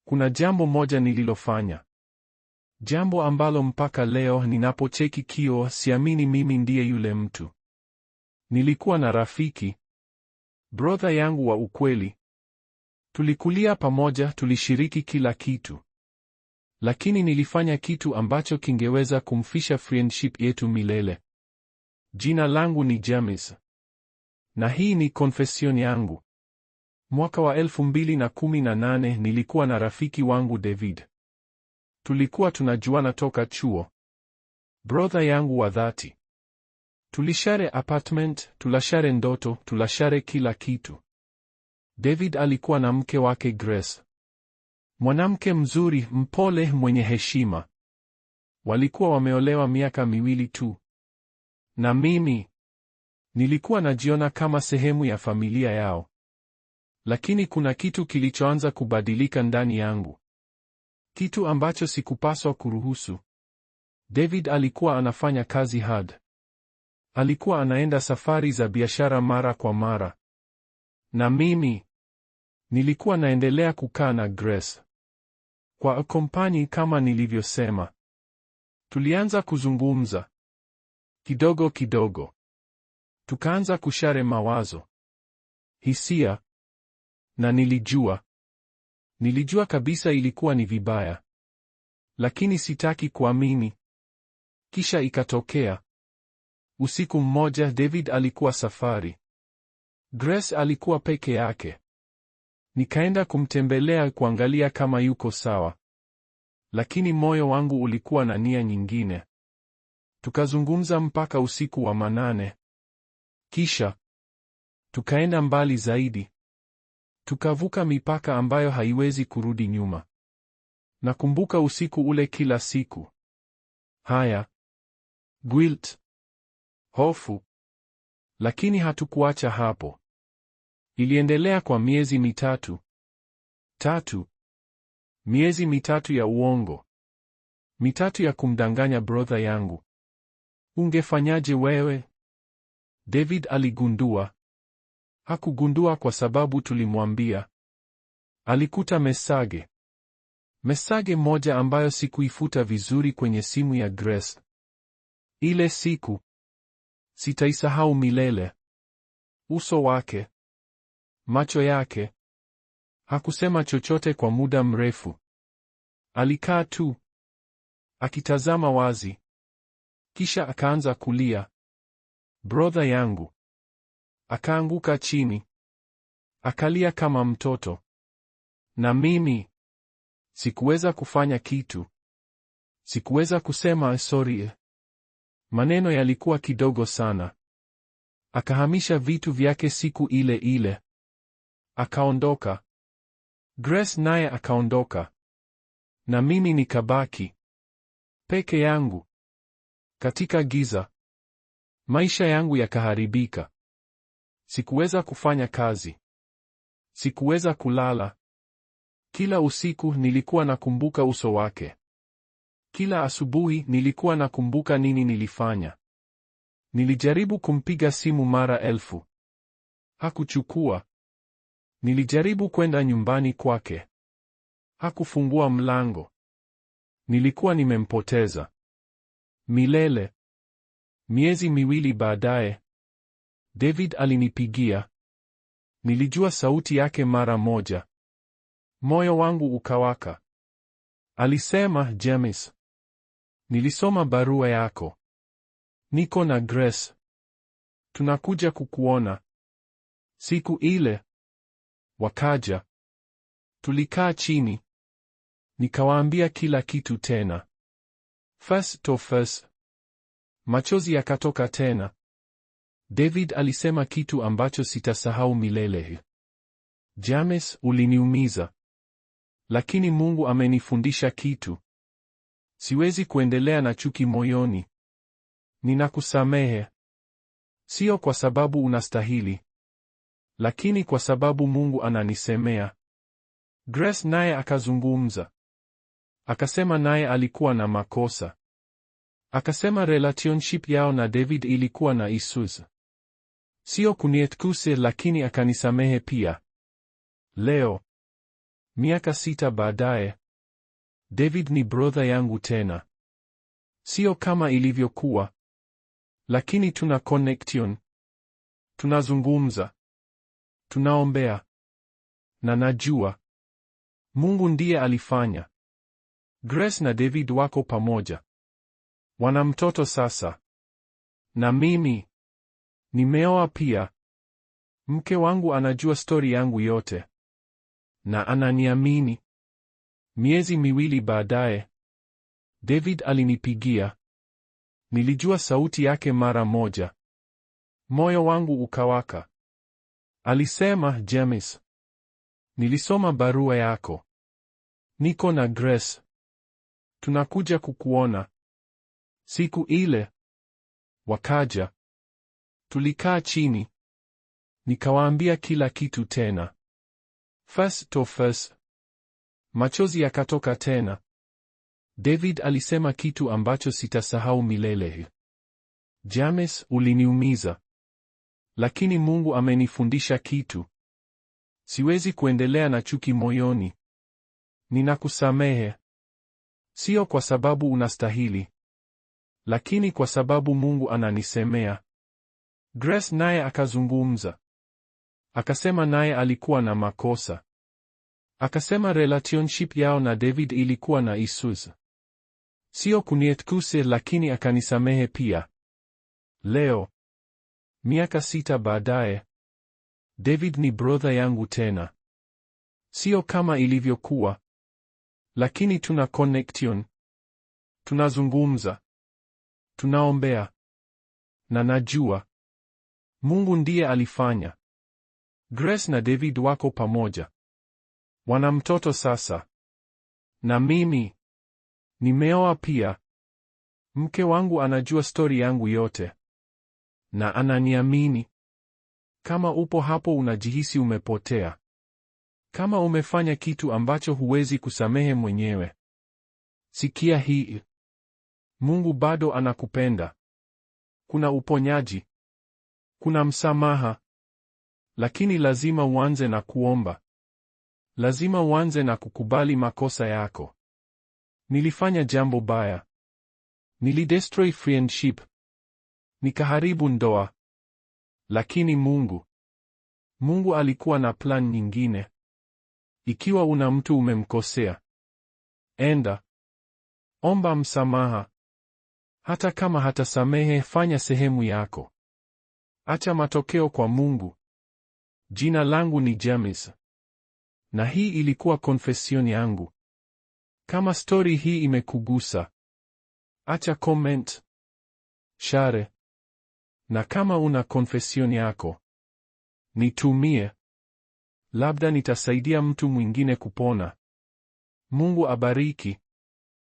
Kuna jambo moja nililofanya. Jambo ambalo mpaka leo ninapocheki kioo siamini mimi ndiye yule mtu. Nilikuwa na rafiki, brother yangu wa ukweli. Tulikulia pamoja, tulishiriki kila kitu. Lakini nilifanya kitu ambacho kingeweza kumfisha friendship yetu milele. Jina langu ni James. Na hii ni confession yangu. Mwaka wa 2018 nilikuwa na rafiki wangu David. Tulikuwa tunajuana toka chuo. Brother yangu wa dhati. Tulishare apartment, tulashare ndoto, tulashare kila kitu. David alikuwa na mke wake Grace. Mwanamke mzuri, mpole, mwenye heshima. Walikuwa wameolewa miaka 2 tu. Na mimi nilikuwa najiona kama sehemu ya familia yao. Lakini kuna kitu kilichoanza kubadilika ndani yangu. Kitu ambacho sikupaswa kuruhusu. David alikuwa anafanya kazi hard. Alikuwa anaenda safari za biashara mara kwa mara. Na mimi nilikuwa naendelea kukaa na Grace. Kwa company kama nilivyosema. Tulianza kuzungumza. Kidogo kidogo. Tukaanza kushare mawazo, hisia, na nilijua kabisa ilikuwa ni vibaya. Lakini sitaki kuamini. Kisha ikatokea. Usiku mmoja David alikuwa safari. Grace alikuwa peke yake. Nikaenda kumtembelea kuangalia kama yuko sawa. Lakini moyo wangu ulikuwa na nia nyingine. Tukazungumza mpaka usiku wa manane. Kisha tukaenda mbali zaidi. Tukavuka mipaka ambayo haiwezi kurudi nyuma. Nakumbuka usiku ule kila siku. Haya. Guilt. Hofu. Lakini hatukuacha hapo. Iliendelea kwa miezi 3. 3. Miezi 3 ya uongo. 3 ya kumdanganya brother yangu. Ungefanyaje wewe? David aligundua. Hakugundua kwa sababu tulimwambia. Alikuta message. Message moja ambayo sikuifuta vizuri kwenye simu ya Grace. Ile siku sitaisahau milele. Uso wake, macho yake. Hakusema chochote kwa muda mrefu. Alikaa tu akitazama wazi. Kisha akaanza kulia. Brother yangu. Akaanguka chini. Akalia kama mtoto. Na mimi sikuweza kufanya kitu. Sikuweza kusema sorry. Maneno yalikuwa kidogo sana. Akahamisha vitu vyake siku ile ile. Akaondoka. Grace naye akaondoka. Na mimi nikabaki peke yangu katika giza. Maisha yangu yakaharibika. Sikuweza kufanya kazi. Sikuweza kulala. Kila usiku nilikuwa nakumbuka uso wake. Kila asubuhi nilikuwa nakumbuka nini nilifanya. Nilijaribu kumpiga simu mara 1000. Hakuchukua. Nilijaribu kwenda nyumbani kwake. Hakufungua mlango. Nilikuwa nimempoteza milele. Miezi 2 baadaye, David alinipigia. Nilijua sauti yake mara moja. Moyo wangu ukawaka. Alisema, James, nilisoma barua yako. Niko na Grace. Tunakuja kukuona. Siku ile wakaja. Tulikaa chini. Nikawaambia kila kitu tena. Face to face. Machozi yakatoka tena. David alisema kitu ambacho sitasahau milele. James, uliniumiza. Lakini Mungu amenifundisha kitu. Siwezi kuendelea na chuki moyoni. Ninakusamehe. Sio kwa sababu unastahili, lakini kwa sababu Mungu ananisemea. Grace naye akazungumza. Akasema naye alikuwa na makosa. Akasema relationship yao na David ilikuwa na issues. Sio kuniexcuse, lakini akanisamehe pia. Leo Miaka 6 baadaye, David ni brother yangu tena. Sio kama ilivyokuwa, lakini tuna connection, tunazungumza, tunaombea, na najua Mungu ndiye alifanya. Grace na David wako pamoja, wana mtoto sasa, na mimi nimeoa pia. Mke wangu anajua stori yangu yote na ananiamini. Miezi 2 baadaye, David alinipigia. Nilijua sauti yake mara moja. Moyo wangu ukawaka. Alisema, James, nilisoma barua yako. Niko na Grace. Tunakuja kukuona. Siku ile wakaja. Tulikaa chini. Nikawaambia kila kitu tena. Face to face. Machozi yakatoka tena. David alisema kitu ambacho sitasahau milele. James, uliniumiza. Lakini Mungu amenifundisha kitu. Siwezi kuendelea na chuki moyoni. Ninakusamehe. Sio kwa sababu unastahili, lakini kwa sababu Mungu ananisemea. Grace naye akazungumza. Akasema naye alikuwa na makosa. Akasema relationship yao na David ilikuwa na issues. Sio kuniexcuse, lakini akanisamehe pia. Leo, miaka 6 baadaye, David ni brother yangu tena. Sio kama ilivyokuwa, lakini tuna connection, tunazungumza, tunaombea, na najua Mungu ndiye alifanya. Grace na David wako pamoja, wana mtoto sasa, na mimi nimeoa pia. Mke wangu anajua stori yangu yote na ananiamini. Kama upo hapo unajihisi umepotea, kama umefanya kitu ambacho huwezi kusamehe mwenyewe, sikia hii: Mungu bado anakupenda. Kuna uponyaji, kuna msamaha, lakini lazima uanze na kuomba. Lazima uanze na kukubali makosa yako. Nilifanya jambo baya, nilidestroy friendship, nikaharibu ndoa, lakini Mungu alikuwa na plan nyingine. Ikiwa una mtu umemkosea, enda omba msamaha. Hata kama hatasamehe, fanya sehemu yako. Acha matokeo kwa Mungu. Jina langu ni James, na hii ilikuwa confession yangu. Kama story hii imekugusa, acha comment, share, na kama una confession yako, nitumie. Labda nitasaidia mtu mwingine kupona. Mungu abariki.